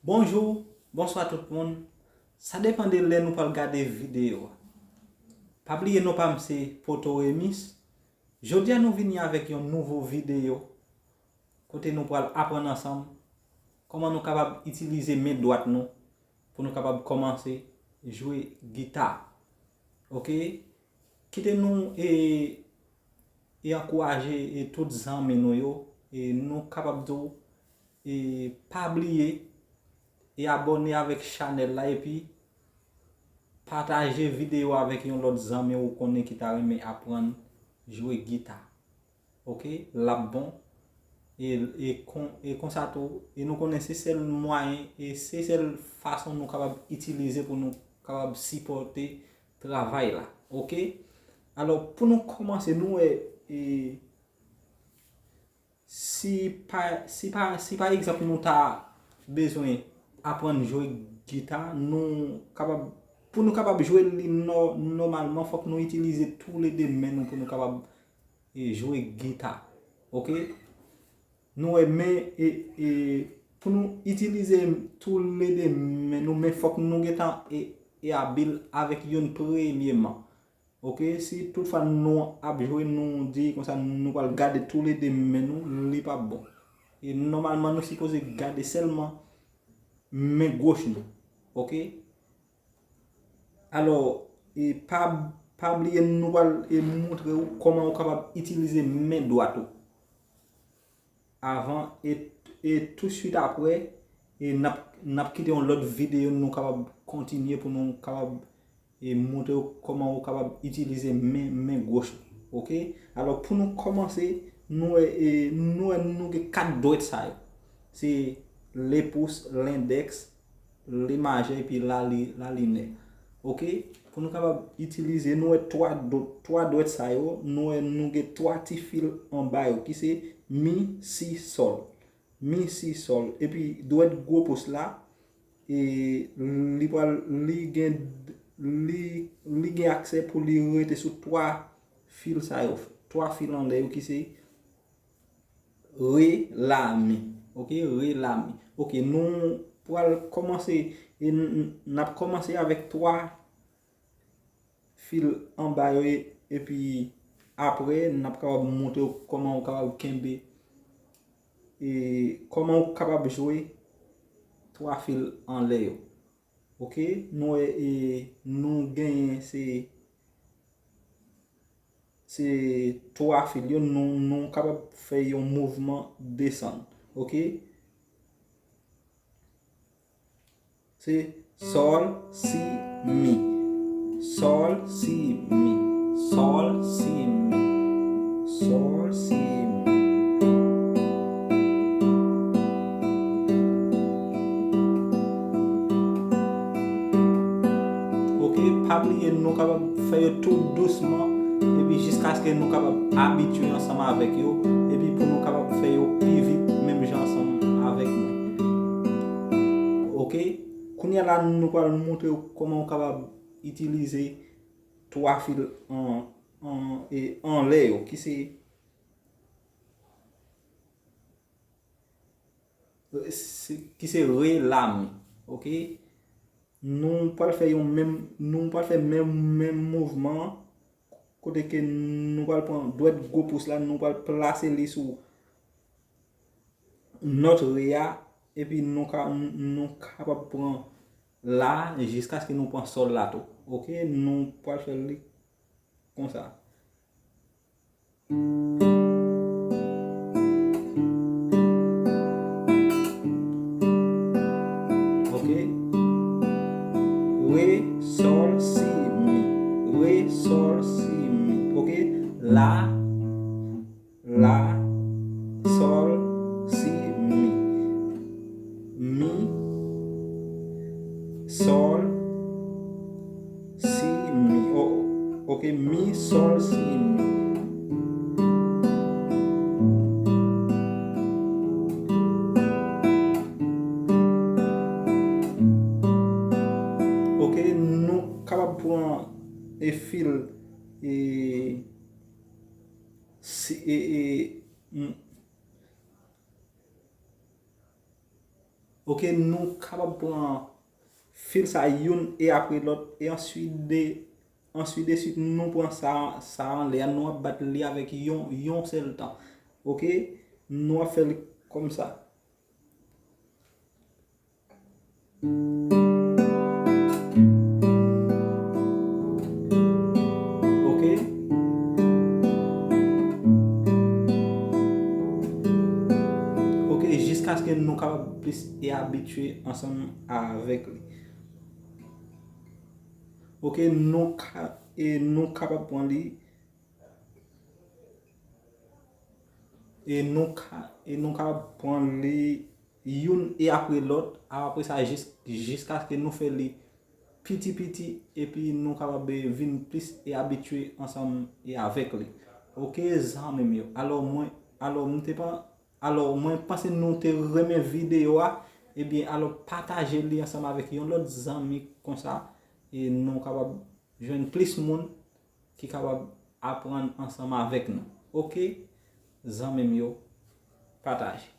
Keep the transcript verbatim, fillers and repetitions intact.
Bonjou, bonswa tout moun. Sa depann de lè nou pral gade videyo a. Pa bliye non pa m se Poto Remis. Jodi a nou vini avèk yon nouvo videyo kote nou pral aprann ansanm kòman nou kapab itilize men dwat nou pou nou kapab kòmanse jwe gita. Oke? Kite nou e, e ankouraje e tout zanmi nou yo. E nou kapab tou e pa bliye e abòne avèk chanèl la epi pataje videyo avèk yon lòt zanmi ou konnen ki ta renmen aprann jwe gita. Oke, l ap bon. E, e, kon, e konsa tou, e nou konnen se sèl mwayen, e se sèl fason nou kapab itilize pou nou kapab sipòte travay la. Oke? Alò, pou nou kòmanse, nou wè, e, si pa, si pa, si pa egzanp nou ta bezwen aprann jwe gita, nou kapab, pou nou kapab jwe li nò-, nòmalman, fòk nou itilize toulede men nou pou nou kapab e jwe gita. Oke? Nou wè men e, e pou nou itilize toulede men nou, men fòk nou gentan e, e abil avèk youn premyeman. Oke? Si toutfwa nou ap jwe, nou di konsa nou pral gade toulede men nou, li p ap bon. E nòmalman nou sipoze gade sèlman men goch nou. Oke? Alò, e pa, pa bliye nou pral e montre w kòman ou kapab itilize men dwat ou. Avan e, e tousuit apre, e n ap, n ap kite yon lòt videyo nou kapab kontinye pou nou kapab e montre w kòman ou kapab itilize men, men goch ou. Oke? Alò, pou nou kòmanse, nou wè, e, nou wè nou gen kat dwèt sa yo. Se le pous, lendèks, le majè epi la li, la linè. Oke? Pou nou kapab itilize, nou wè twa do-, twa dwèt sa yo, nou wè nou gen twa ti fil anba yo ki se mi, si, sòl. Mi, si, sòl. Epi dwèt gwo pous la, e li pral, li gen, li, li gen aksè pou li rete sou twa fil sa yo. Twa fil anlè yo ki se re, la, mi. Oke, re, la, mi. Oke, nou pral kòmanse, e n, n, n ap kòmanse avèk twa fil anba yo, e, epi apre, n ap kapab montre w kòman ou kapab kenbe, e kòman ou kapab jwe twa fil anlè yo. Oke, nou wè, e, nou genyen se, se twa fil yo, nou, nou kapab fè yon mouvman desann. Oke? Se sòl, si, mi. Sòl, si, mi. Sòl, si, mi. Sòl, si, mi. Oke, pa bliye nou kapab fè yo tou dousman, epi jiskaske nou kapab abitye ansanm avèk yo, epi pou nou kapab fè yo pi vit, menm jan ansanm avèk mwen. Oke, kounye a la, nou pral montre w kòman w kapab itilize twa fil an, an, e, anlè yo, ki se, se, ki se re, la, mi. Oke? Nou pral fè yon menm, nou pral fè menm, menm mouvman an, kote ke nou pral pran dwèt gwo pous la, nou pral plase li sou nòt re a, epi nou ka, nou kapab pran la, jiskaske nou pran sòl la tou. Oke, nou pral fè li konsa. Oke. Re, sòl, si, mi. Re, sòl, si, mi. Oke. La, la, sòl, si, mi. Mi, sòl, si, mi. O-, oke, mi, sòl, si, mi. Oke, nou kapab pran e fil e, si, e, e, m-, Ok, nou kapab pran fil sa youn e apre lòt, e answit de, answit de swit nou pran sa, sa anlè a, nou ap bat li avèk yon, yon sèl tan. Ok, nou ap fè li kòm sa. Ok. Ok, jiskaske nou kapab plis e abitye ansanm avèk li. Ok, nou ka, e nou kapab pran li, e nou ka, e nou kapab pran li youn e apre lòt, apre sa jis, jiskaske nou fè li piti piti, epi nou kapab vin plis e abitye ansanm e avèk li. Ok, zanmi m yo. Alò mwen, alò m te pa, alò mwen panse nou te renmen videyo a, ebyen alò pataje li ansanm avèk yon lòt zanmi konsa, e nou kapab jwenn plis moun ki kapab aprann ansanm avèk nou. Ok, zanmi m yo, pataje.